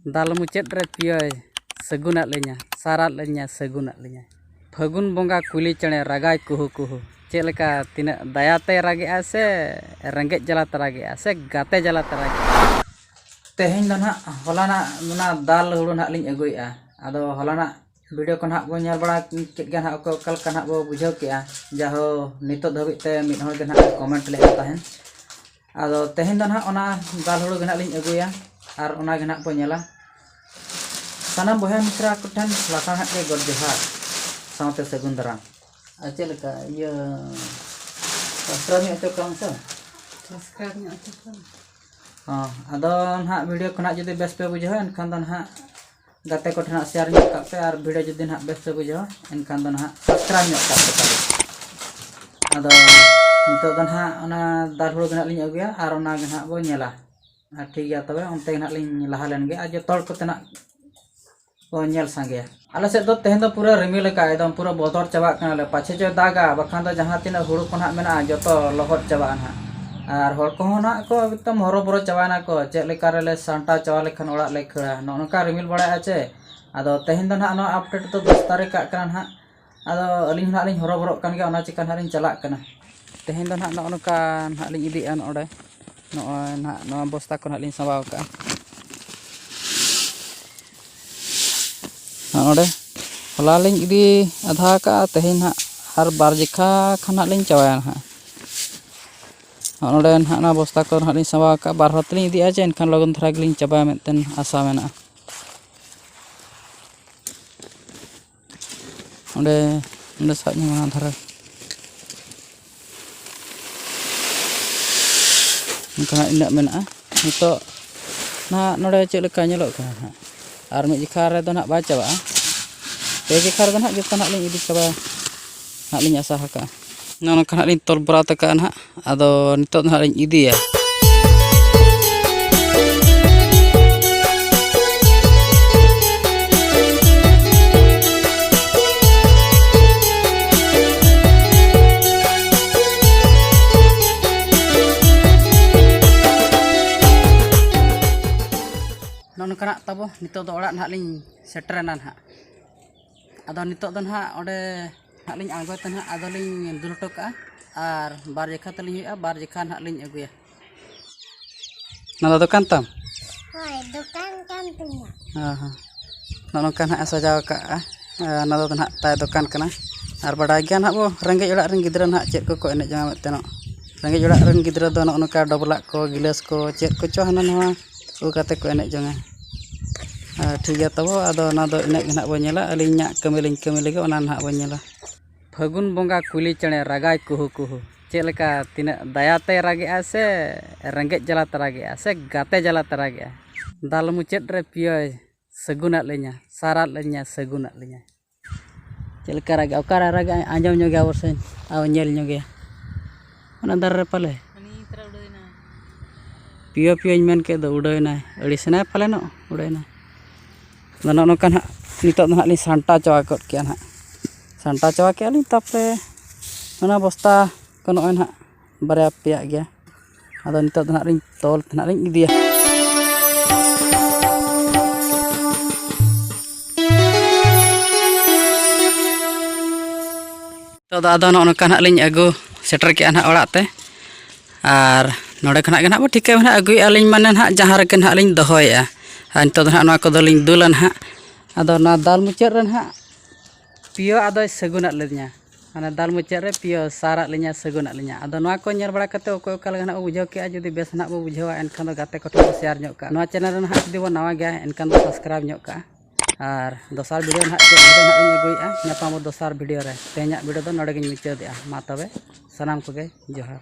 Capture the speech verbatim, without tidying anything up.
ᱫᱟᱞ ᱢᱩᱪᱟᱹᱫ ᱨᱮ ᱯᱤᱭᱳᱭ ᱥᱟᱹᱜᱩᱱᱟᱫ ᱞᱤᱧᱟ, ᱥᱟᱨᱟᱫ ᱞᱤᱧᱟ, ᱥᱟᱹᱜᱩᱱᱟᱫ ᱞᱤᱧᱟ᱾ ᱯᱷᱟᱹᱜᱩᱱ ᱵᱚᱸᱜᱟ ᱠᱩᱞᱤ ᱪᱮᱬᱮ ᱨᱟᱜᱟᱭ ᱠᱩᱦᱩ ᱠᱩᱦᱩ᱾ ᱪᱮᱫ ᱞᱮᱠᱟ, ᱛᱤᱱᱟᱹᱜ ᱫᱟᱭᱟᱛᱮ ᱨᱟᱜᱮᱜᱼᱟ ᱥᱮ ᱨᱮᱸᱜᱮᱡ ᱡᱟᱞᱟᱛᱮ ᱨᱟᱜᱮᱜᱼᱟ ᱥᱮ ᱜᱟᱛᱮ ᱡᱟᱞᱟᱛᱮ ᱨᱟᱜᱮᱜᱼᱟ? ᱛᱮᱦᱮᱧ ᱫᱚ ᱱᱟᱦᱟᱜ ᱦᱚᱞᱟᱱᱟᱜ ᱚᱱᱟ ᱫᱟᱞ ᱦᱩᱲᱩ ᱱᱟᱦᱟᱜ ᱞᱤᱧ ᱟᱹᱜᱩᱭᱮᱫᱼᱟ᱾ ᱟᱫᱚ ᱦᱚᱞᱟᱱᱟᱜ ᱵᱷᱤᱰᱤᱭᱳ ᱠᱚ ᱱᱟᱦᱟᱜ ᱵᱚᱱ ᱧᱮᱞ ᱵᱟᱲᱟ ᱠᱮᱫ ᱜᱮᱭᱟ ᱱᱟᱦᱟᱜ, ᱚᱠᱟ ᱚᱠᱟ ᱞᱮᱠᱟ ᱱᱟᱦᱟᱜ ᱵᱚ ᱵᱩᱡᱷᱟᱹᱣ ᱠᱮᱫᱼᱟ᱾ ᱡᱟᱦᱳ, ᱱᱤᱛᱚᱜ ᱫᱷᱟᱹᱵᱤᱡ ᱛᱮ ᱢᱤᱫ ᱦᱚᱲ ᱜᱮ ᱱᱟᱦᱟᱜ ᱠᱚᱢᱮᱱᱴ ᱞᱮᱫᱼᱟ ᱛᱟᱦᱮᱱ᱾ ᱟᱫᱚ ᱛᱮᱦᱮᱧ ᱫᱚ ᱱᱟᱦᱟᱜ ᱚᱱᱟ ᱫᱟᱞ ᱦᱩᱲᱩ ᱜᱮ ᱱᱟᱦᱟᱜ ᱞᱤᱧ ᱟᱹᱜᱩᱭᱟ ᱟᱨ ᱚᱱᱟ ᱜᱮ ᱱᱟᱦᱟᱜ ᱵᱚ ᱧᱮᱞᱟ᱾ ᱥᱟᱱᱟᱢ ᱵᱚᱭᱦᱟ ᱢᱤᱥᱨᱟ ᱠᱚᱴᱷᱮᱱ ᱞᱟᱥᱟᱲᱦᱮᱫ ᱜᱮ ᱜᱚᱰ ᱡᱚᱦᱟᱨ ᱥᱟᱶᱛᱮ ᱥᱟᱹᱜᱩᱱ ᱫᱟᱨᱟᱢ᱾ ᱟᱨ ᱪᱮᱫ ᱞᱮᱠᱟ ᱤᱭᱟᱹ ᱥᱟᱥᱠᱨᱟᱭᱤᱵᱽ ᱧᱚᱜ ᱦᱚᱪᱚ ᱠᱚᱣᱟᱢ ᱥᱮ? ᱥᱟᱵᱥᱠᱨᱟᱭᱤᱵᱽ ᱧᱚᱜ ᱦᱚᱪᱚ ᱠᱚᱣᱟᱢ᱾ ᱦᱚᱸ, ᱟᱫᱚ ᱱᱟᱦᱟᱜ ᱵᱷᱤᱰᱤᱭᱳ ᱠᱷᱚᱱᱟᱜ ᱡᱩᱫᱤ ᱵᱮᱥ ᱯᱮ ᱵᱩᱡᱷᱟᱹᱣᱟ, ᱮᱱᱠᱷᱟᱱ ᱫᱚ ᱱᱟᱦᱟᱜ ᱜᱟᱛᱮ ᱠᱚ ᱴᱷᱮᱱ ᱦᱟᱸᱜ ᱥᱮᱭᱟᱨ ᱧᱚᱜ ᱠᱟᱜ ᱯᱮ, ᱟᱨ ᱵᱷᱤᱰᱤᱭᱳ ᱡᱩᱫᱤ ᱱᱟᱦᱟᱜ ᱵᱮᱥ ᱯᱮ ᱵᱩᱡᱷᱟᱹᱣᱟ, ᱮᱱᱠᱷᱟᱱ ᱫᱚ ᱱᱟᱦᱟᱜ ᱥᱟᱵᱥᱠᱨᱟᱭᱤᱵᱽ ᱧᱚᱜ ᱠᱟᱜ ᱯᱮ ᱛᱟᱵᱚ᱾ ᱟᱫᱚ ᱱᱤᱛᱚᱜ ᱫᱚ ᱱᱟᱦᱟᱜ ᱚᱱᱟ ᱫᱟᱞ ᱦᱩᱲᱩ ᱜᱮ ᱱᱟᱦᱟᱜ ᱞᱤᱧ ᱟᱹᱜᱩᱭᱟ ᱟᱨ ᱚᱱᱟ ᱜᱮ ᱱᱟᱦᱟᱜ ᱵᱚ ᱧᱮᱞᱟ᱾ ᱟᱨ ᱴᱷᱤᱠ ᱜᱮᱭᱟ, ᱛᱚᱵᱮ ᱚᱱᱛᱮ ᱜᱮ ᱱᱟᱦᱟᱜ ᱞᱤᱧ ᱞᱟᱦᱟ ᱞᱮᱱ ᱜᱮ ᱟᱨ ᱡᱚᱛᱚ ᱦᱚᱲ ᱠᱚᱛᱮ ᱱᱟᱜ ᱠᱚ ᱧᱮᱞ ᱥᱟᱸᱜᱮᱭᱟ᱾ ᱟᱞᱮ ᱥᱮᱫ ᱫᱚ ᱛᱮᱦᱮᱧ ᱫᱚ ᱯᱩᱨᱟᱹ ᱨᱤᱢᱤᱞ ᱟᱠᱟᱫ, ᱮᱠᱫᱚᱢ ᱯᱩᱨᱟᱹ ᱵᱚᱛᱚᱨ ᱪᱟᱵᱟᱜ ᱠᱟᱱᱟᱞᱮ, ᱯᱟᱪᱷᱮ ᱪᱚᱭ ᱫᱟᱜᱟ, ᱵᱟᱠᱷᱟᱱ ᱫᱚ ᱡᱟᱦᱟᱸ ᱛᱤᱱᱟᱹᱜ ᱦᱩᱲᱩ ᱠᱚ ᱱᱟᱦᱟᱜ ᱢᱮᱱᱟᱜᱼᱟ, ᱡᱚᱛᱚ ᱞᱚᱦᱚᱫ ᱪᱟᱵᱟᱜᱼᱟ ᱱᱟᱦᱟᱜ᱾ ᱟᱨ ᱦᱚᱲ ᱠᱚᱦᱚᱸ ᱱᱟᱦᱟᱜ ᱠᱚ ᱮᱠᱫᱚᱢ ᱦᱚᱨᱚᱵᱚᱨᱚ ᱪᱟᱵᱟᱭᱮᱱᱟ ᱠᱚ, ᱪᱮᱫ ᱞᱮᱠᱟ ᱨᱮᱞᱮ ᱥᱟᱢᱴᱟᱣ ᱪᱟᱵᱟ ᱞᱮᱠᱷᱟᱱ ᱚᱲᱟᱜ ᱞᱮ ᱠᱷᱟᱹᱲᱟ, ᱱᱚᱜᱼᱚ ᱱᱚᱝᱠᱟ ᱨᱤᱢᱤᱞ ᱵᱟᱲᱟᱭᱮᱫᱼᱟ ᱪᱮ᱾ ᱟᱫᱚ ᱛᱮᱦᱮᱧ ᱫᱚ ᱱᱟᱦᱟᱜ ᱱᱚᱣᱟ ᱟᱯᱰᱮᱴ ᱫᱚ ᱫᱚᱥ ᱛᱟᱹᱨᱤᱠᱷ ᱠᱟᱜ ᱠᱟᱱᱟ ᱱᱟᱦᱟᱜ᱾ ᱟᱫᱚ ᱟᱹᱞᱤᱧ ᱦᱚᱸ ᱱᱟᱦᱟᱜ ᱞᱤᱧ ᱦᱚᱨᱚᱵᱚᱨᱚᱜ ᱠᱟᱱ ᱜᱮᱭᱟ, ᱚᱱᱟ ᱪᱤᱠᱟ ᱱᱟᱦᱟᱜ ᱞᱤᱧ ᱪᱟᱞᱟᱜ ᱠᱟᱱᱟ᱾ ᱛᱮᱦᱮᱧ ᱫᱚ ᱱᱟᱦᱟᱜ ᱱᱚᱜᱼᱚ ᱱᱚᱝᱠᱟ ᱱᱟᱦᱟᱜ ᱞᱤᱧ ᱤᱫᱤᱭᱮᱫᱼᱟ ᱱᱚᱰᱮ᱾ ᱱᱚᱜᱼᱚᱭ ᱱᱟᱦᱟᱜ ᱱᱚᱣᱟ ᱵᱚᱥᱛᱟ ᱠᱚ ᱱᱟᱦᱟᱜ ᱞᱤᱧ ᱥᱟᱸᱵᱟᱣ ᱠᱟᱜᱼᱟ᱾ ᱱᱚᱜᱼᱚ ᱱᱚᱰᱮ ᱦᱚᱞᱟ ᱞᱤᱧ ᱤᱫᱤ ᱟᱫᱷᱟ ᱠᱟᱜᱼᱟ, ᱛᱮᱦᱮᱧ ᱱᱟᱦᱟᱜ ᱟᱨ ᱵᱟᱨ ᱡᱮᱠᱷᱟ ᱠᱷᱟᱱ ᱱᱟᱦᱟᱜ ᱞᱤᱧ ᱪᱟᱵᱟᱭᱟ ᱱᱟᱦᱟᱜ᱾ ᱱᱚᱜᱼᱚ ᱱᱚᱰᱮ ᱱᱟᱦᱟᱜ ᱚᱱᱟ ᱵᱚᱥᱛᱟ ᱠᱚ ᱱᱟᱦᱟᱜ ᱞᱤᱧ ᱥᱟᱸᱵᱟᱣ ᱠᱟᱜᱼᱟ, ᱵᱟᱨ ᱦᱚᱲ ᱛᱮᱞᱤᱧ ᱤᱫᱤᱭᱟ ᱡᱮ ᱮᱱᱠᱷᱟᱱ ᱞᱚᱜᱚᱱ ᱫᱷᱟᱨᱟ ᱜᱮᱞᱤᱧ ᱪᱟᱵᱟᱭᱟ ᱢᱮᱱᱛᱮ ᱟᱥᱟ ᱢᱮᱱᱟᱜᱼᱟ᱾ ᱚᱸᱰᱮ, ᱚᱸᱰᱮ ᱥᱟᱵ ᱧᱟᱢᱟ ᱚᱱᱟ ᱫᱷᱟᱨᱮ᱾ ᱚᱱᱠᱟ ᱦᱟᱸᱜ ᱤᱱᱟᱹᱜ ᱢᱮᱱᱟᱜᱼᱟ᱾ ᱱᱤᱛᱚᱜ ᱱᱟᱦᱟᱜ ᱱᱚᱰᱮ ᱪᱮᱫ ᱞᱮᱠᱟ ᱧᱮᱞᱚᱜ ᱠᱟᱱᱟ ᱦᱟᱸᱜ, ᱟᱨ ᱢᱤᱫ ᱡᱮᱠᱷᱟ ᱨᱮᱫᱚ ᱱᱟᱦᱟᱜ ᱵᱟᱭ ᱪᱟᱵᱟᱜᱼᱟ᱾ ᱯᱮ ᱡᱮᱠᱷᱟ ᱨᱮᱫᱚ ᱱᱟᱦᱟᱜ ᱡᱚᱛᱚ ᱱᱟᱦᱟᱜ ᱞᱤᱧ ᱤᱫᱤ ᱪᱟᱵᱟᱭᱟ ᱱᱟᱦᱟᱜ ᱞᱤᱧ ᱟᱥᱟ ᱟᱠᱟᱜᱼᱟ᱾ ᱱᱚᱜᱼᱚ ᱱᱚᱝᱠᱟ ᱱᱟᱦᱟᱜ ᱞᱤᱧ ᱛᱚᱞ ᱵᱚᱨᱟᱛ ᱟᱠᱟᱜᱼᱟ ᱱᱟᱦᱟᱜ᱾ ᱟᱫᱚ ᱱᱤᱛᱚᱜ ᱫᱚ ᱱᱟᱦᱟᱜ ᱞᱤᱧ ᱤᱫᱤᱭᱟ᱾ ᱱᱚᱜᱼᱚ ᱱᱚᱝᱠᱟᱱᱟᱜ ᱛᱟᱵᱚ, ᱱᱤᱛᱚᱜ ᱫᱚ ᱚᱲᱟᱜ ᱱᱟᱦᱟᱜ ᱞᱤᱧ ᱥᱮᱴᱮᱨᱮᱱᱟ ᱱᱟᱦᱟᱜ᱾ ᱟᱫᱚ ᱱᱤᱛᱚᱜ ᱫᱚ ᱱᱟᱦᱟᱜ ᱚᱸᱰᱮ ᱱᱟᱦᱟᱜ ᱞᱤᱧ ᱟᱬᱜᱚᱭ ᱛᱮ ᱱᱟᱦᱟᱜ ᱟᱫᱚ ᱞᱤᱧ ᱫᱩᱞ ᱦᱚᱴᱚ ᱠᱟᱜᱼᱟ, ᱟᱨ ᱵᱟᱨ ᱡᱮᱠᱷᱟ ᱛᱮᱞᱤᱧ ᱦᱩᱭᱩᱜᱼᱟ, ᱵᱟᱨ ᱡᱮᱠᱷᱟ ᱱᱟᱦᱟᱜ ᱞᱤᱧ ᱟᱹᱜᱩᱭᱟ᱾ ᱱᱚᱣᱟ ᱫᱚ ᱫᱚᱠᱟᱱ ᱛᱟᱢ? ᱦᱳᱭ, ᱫᱚᱠᱟᱱ ᱠᱟᱱ ᱛᱤᱧᱟ᱾ ᱦᱚᱸ, ᱦᱚᱸ᱾ ᱱᱚᱜᱼᱚ ᱱᱚᱝᱠᱟ ᱱᱟᱦᱟᱜ ᱮ ᱥᱟᱡᱟᱣ ᱟᱠᱟᱫᱼᱟ᱾ ᱟᱨ ᱱᱚᱣᱟ ᱫᱚ ᱱᱟᱦᱟᱜ ᱛᱟᱭ ᱫᱚᱠᱟᱱ ᱠᱟᱱᱟ᱾ ᱟᱨ ᱵᱟᱰᱟᱭ ᱜᱮᱭᱟ ᱱᱟᱦᱟᱜ ᱵᱚ, ᱨᱮᱸᱜᱮᱡ ᱚᱲᱟᱜ ᱨᱮᱱ ᱜᱤᱫᱽᱨᱟᱹ ᱱᱟᱦᱟᱜ ᱪᱮᱫ ᱠᱚᱠᱚ ᱮᱱᱮᱡ ᱡᱚᱝᱟ ᱢᱮᱱᱛᱮ ᱱᱚᱜ᱾ ᱨᱮᱸᱜᱮᱡ ᱚᱲᱟᱜ ᱨᱮᱱ ᱜᱤᱫᱽᱨᱟᱹ ᱫᱚ ᱱᱚᱜᱼᱚ ᱱᱚᱝᱠᱟ ᱰᱚᱵᱞᱟᱜ ᱠᱚ, ᱜᱤᱞᱟᱹᱥ ᱠᱚ, ᱪᱮᱫ ᱠᱚᱪᱚ ᱦᱟᱱᱟ ᱱᱟᱣᱟ ᱟᱹᱜᱩ ᱠᱟᱛᱮ ᱠᱚ ᱮᱱᱮᱡ ᱡᱚᱝᱟ᱾ ᱟᱨ ᱴᱷᱤᱠ ᱜᱮᱭᱟ ᱛᱟᱵᱚ, ᱟᱫᱚ ᱚᱱᱟ ᱫᱚ ᱤᱱᱟᱹᱜ ᱜᱮ ᱱᱟᱦᱟᱜ ᱵᱚᱱ ᱧᱮᱞᱟ᱾ ᱟᱹᱞᱤᱧᱟᱜ ᱠᱟᱹᱢᱤ ᱞᱤᱧ ᱠᱟᱹᱢᱤ ᱞᱮᱜᱮ, ᱚᱱᱟ ᱱᱟᱦᱟᱜ ᱵᱚᱱ ᱧᱮᱞᱟ᱾ ᱯᱷᱟᱹᱜᱩᱱ ᱵᱚᱸᱜᱟ ᱠᱩᱭᱞᱤ ᱪᱮᱬᱮ ᱨᱟᱜᱟᱭ ᱠᱩᱦᱩ ᱠᱩᱦᱩ, ᱪᱮᱫ ᱞᱮᱠᱟ ᱛᱤᱱᱟᱹᱜ ᱫᱟᱭᱟᱛᱮ ᱨᱟᱜᱮᱜᱼᱟ ᱥᱮ ᱨᱮᱸᱜᱮᱡ ᱡᱟᱞᱟᱛᱮ ᱨᱟᱜᱮᱜᱼᱟ ᱥᱮ ᱜᱟᱛᱮ ᱡᱟᱞᱟᱛᱮ ᱨᱟᱜᱮᱜᱼᱟ? ᱫᱟᱞ ᱢᱩᱪᱟᱹᱫ ᱨᱮ ᱯᱤᱭᱳᱭ ᱥᱟᱹᱜᱩᱱᱟᱫ ᱞᱤᱧᱟ, ᱥᱟᱨᱟᱫ ᱞᱤᱧᱟ, ᱥᱟᱹᱜᱩᱱᱟᱫ ᱞᱤᱧᱟ᱾ ᱪᱮᱫ ᱞᱮᱠᱟ ᱨᱟᱜᱮᱜᱼᱟ? ᱚᱠᱟᱨᱮ ᱨᱟᱜᱮᱜᱼᱟ? ᱟᱸᱡᱚᱢ ᱧᱚᱜᱮᱭᱟ ᱵᱚᱥᱮ, ᱟᱵᱚ ᱧᱮᱞ ᱧᱚᱜᱮᱭᱟ᱾ ᱚᱱᱟ ᱫᱟᱨᱮ ᱨᱮ ᱯᱟᱞᱮ ᱯᱤᱭᱳ ᱯᱤᱭᱳᱧ ᱢᱮᱱ ᱠᱮᱫ ᱫᱚ, ᱩᱰᱟᱹᱣᱮᱱᱟᱭ᱾ ᱟᱹᱲᱤᱥᱮᱱᱟᱭ ᱯᱟᱞᱮᱱᱚᱜ, ᱩᱰᱟᱹᱣᱮᱱᱟᱭ᱾ ᱟᱫᱚ ᱱᱚᱜᱼᱚ ᱱᱚᱝᱠᱟ ᱱᱟᱦᱟᱜ ᱱᱤᱛᱚᱜ ᱫᱚ ᱱᱟᱦᱟᱜ ᱞᱤᱧ ᱥᱟᱢᱴᱟᱣ ᱪᱟᱵᱟ ᱜᱚᱫ ᱠᱮᱜᱼᱟ ᱱᱟᱦᱟᱜ᱾ ᱥᱟᱢᱴᱟᱣ ᱪᱟᱵᱟ ᱠᱮᱜᱼᱟ ᱞᱤᱧ, ᱛᱟᱯᱚᱨᱮ ᱚᱱᱟ ᱵᱚᱥᱛᱟ ᱠᱚ ᱱᱚᱜᱼᱚᱭ ᱱᱟᱦᱟᱜ ᱵᱟᱨᱭᱟ ᱯᱮᱭᱟᱜ ᱜᱮᱭᱟ᱾ ᱟᱫᱚ ᱱᱤᱛᱚᱜ ᱫᱚ ᱱᱟᱦᱟᱜ ᱞᱤᱧ ᱛᱚᱞ ᱛᱮ ᱱᱟᱦᱟᱜ ᱞᱤᱧ ᱤᱫᱤᱭᱟ᱾ ᱱᱤᱛᱚᱜ ᱫᱚ ᱟᱫᱚ ᱱᱚᱜᱼᱚ ᱱᱚᱝᱠᱟ ᱱᱟᱦᱟᱜ ᱞᱤᱧ ᱟᱹᱜᱩ ᱥᱮᱴᱮᱨ ᱠᱮᱜᱼᱟ ᱱᱟᱦᱟᱜ ᱚᱲᱟᱜ ᱛᱮ᱾ ᱟᱨ ᱱᱚᱰᱮ ᱠᱷᱚᱱᱟᱜ ᱜᱮ ᱱᱟᱦᱟᱜ ᱵᱚ ᱴᱷᱤᱠᱟᱹᱭᱟ ᱱᱟᱦᱟᱜ, ᱟᱹᱜᱩᱭᱮᱫᱼᱟ ᱞᱤᱧ ᱢᱟᱱᱮ ᱱᱟᱦᱟᱜ ᱡᱟᱦᱟᱸ ᱨᱮᱜᱮ ᱱᱟᱦᱟᱜ ᱞᱤᱧ ᱫᱚᱦᱚᱭᱮᱫᱼᱟ᱾ ᱟᱨ ᱱᱤᱛᱚᱜ ᱫᱚ ᱱᱟᱦᱟᱜ ᱱᱚᱣᱟ ᱠᱚᱫᱚ ᱞᱤᱧ ᱫᱩᱞᱟ ᱱᱟᱦᱟᱜ᱾ ᱟᱫᱚ ᱱᱚᱣᱟ ᱫᱟᱞ ᱢᱩᱪᱟᱹᱫ ᱨᱮ ᱱᱟᱦᱟᱜ ᱯᱤᱭᱳ ᱟᱫᱚᱭ ᱥᱟᱹᱜᱩᱱᱟᱫ ᱞᱤᱧᱟ᱾ ᱢᱟᱱᱮ ᱫᱟᱞ ᱢᱩᱪᱟᱹᱫ ᱨᱮ ᱯᱤᱭᱳ ᱥᱟᱨᱟᱫ ᱞᱤᱧᱟ, ᱥᱟᱹᱜᱩᱱᱟᱫ ᱞᱤᱧᱟ᱾ ᱟᱫᱚ ᱱᱚᱣᱟ ᱠᱚ ᱧᱮᱞ ᱵᱟᱲᱟ ᱠᱟᱛᱮ ᱚᱠᱚᱭ ᱚᱠᱟ ᱞᱮᱠᱟ ᱱᱟᱦᱟᱜ ᱵᱚ ᱵᱩᱡᱷᱟᱹᱣ ᱠᱮᱜᱼᱟ, ᱡᱩᱫᱤ ᱵᱮᱥ ᱱᱟᱦᱟᱜ ᱵᱚ ᱵᱩᱡᱷᱟᱹᱣᱟ ᱮᱱᱠᱷᱟᱱ ᱫᱚ ᱜᱟᱛᱮ ᱠᱚ ᱴᱷᱮᱱ ᱵᱚ ᱥᱮᱭᱟᱨ ᱧᱚᱜ ᱠᱟᱜᱼᱟ᱾ ᱱᱚᱣᱟ ᱪᱮᱱᱮᱞ ᱨᱮ ᱱᱟᱦᱟᱜ ᱡᱩᱫᱤ ᱵᱚ ᱱᱟᱣᱟ ᱜᱮᱭᱟ ᱮᱱᱠᱷᱟᱱ ᱫᱚ ᱥᱟᱵᱥᱠᱨᱟᱭᱤᱵᱽ ᱧᱚᱜ ᱠᱟᱜᱼᱟ᱾ ᱟᱨ ᱫᱚᱥᱟᱨ ᱵᱷᱤᱰᱤᱭᱳ ᱱᱟᱦᱟᱜ ᱪᱮᱫ ᱵᱷᱤᱰᱤᱭᱳ ᱱᱟᱦᱟᱜ ᱞᱤᱧ ᱟᱹᱜᱩᱭᱮᱫᱼᱟ, ᱧᱟᱯᱟᱢ ᱵᱚ ᱫᱚᱥᱟᱨ ᱵᱷᱤᱰᱤᱭᱳ ᱨᱮ᱾ ᱛᱮᱦᱮᱧᱟᱜ ᱵᱷᱤᱰᱤᱭᱳ ᱫᱚ ᱱᱚᱰᱮ ᱜᱤᱧ ᱢᱩᱪᱟᱹᱫᱮᱜᱼᱟ᱾ ᱢᱟ ᱛᱚᱵᱮ ᱥᱟᱱᱟᱢ ᱠᱚᱜᱮ ᱡᱚᱦᱟᱨ᱾